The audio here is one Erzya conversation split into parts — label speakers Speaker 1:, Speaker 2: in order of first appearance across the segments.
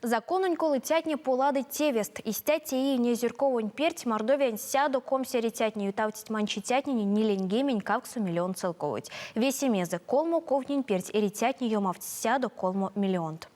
Speaker 1: Закононь колыцятне поладыть тевест. Истя теи инезюрковонь перть Мордовиянь 120 эрицятне ютавтсть манчицятненень 48 миллионт целковойть. Весемезэ колмо ковтнень перть эрицятне ёмавтсть 103 миллионт.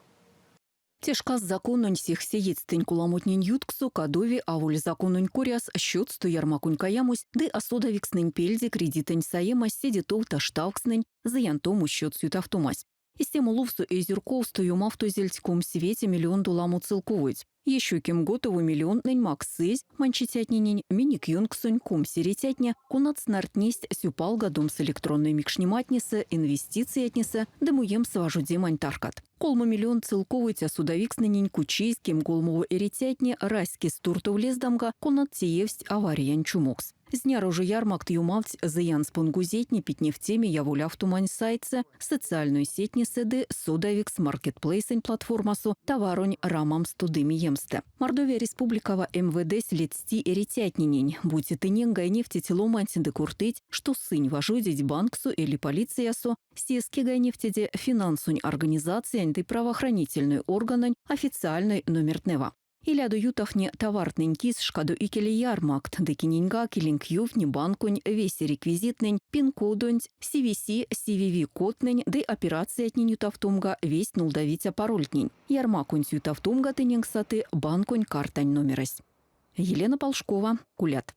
Speaker 2: Те шкас закононь сех сеедьстэнь коламотнень ютксо кадови аволь закононь коряс счётсто ярмаконь каямось ды асодавикстнэнь пельде кредитэнь саемась седе тов таштавкстнэнь зыянтомо счётс ютавтомась. Истямо лувсо эйзюрковсто ёмавтозельть 25 миллиондо ламо целковойть. Ещё кемготово миллионтнэнь максызь манчицятненень минек ёнксонь 20 эрицятне, конат снартнесть сюпалгадомс электронной микшнематнесэ, инвестициятнесэ ды муемс важодемань таркат. Колмо миллионт целковойть асодавикстнэнень кучизь кемголмово эрицятне раськест туртов лездамга, конат теевсть авариянь чумокс. Зняро жо ярмакт ёмавтсть зыянс понгозетне питневтеме яволявтомань сайтсэ, социальной сеттнесэ ды содавикс маркетплейсэнь платформасо товаронь рамамсто ды миемстэ. Мордовия Республикава МВД-сь ледсти эрицятненень, бути тыненк гайневтить ломанть ды кортыть, што сынь важодить банксо эли полициясо, сеске гайневтеде финансонь организациянь ды правоохранительной органонь официальной номертнэва. Илядо ютавтне товартнэнь кис шкадо икеле ярмакт, ды киненьгак илинк ёвтне банконь весе реквизиттнэнь, пин-кодонть, CVC, CVV-кодтнэнь ды операциятнень ютавтомга весть нолдавиця парольтнень. Ярмаконть ютавтомга тыненк саты банконь картань номерэсь. Елена Полшкова, Кулят.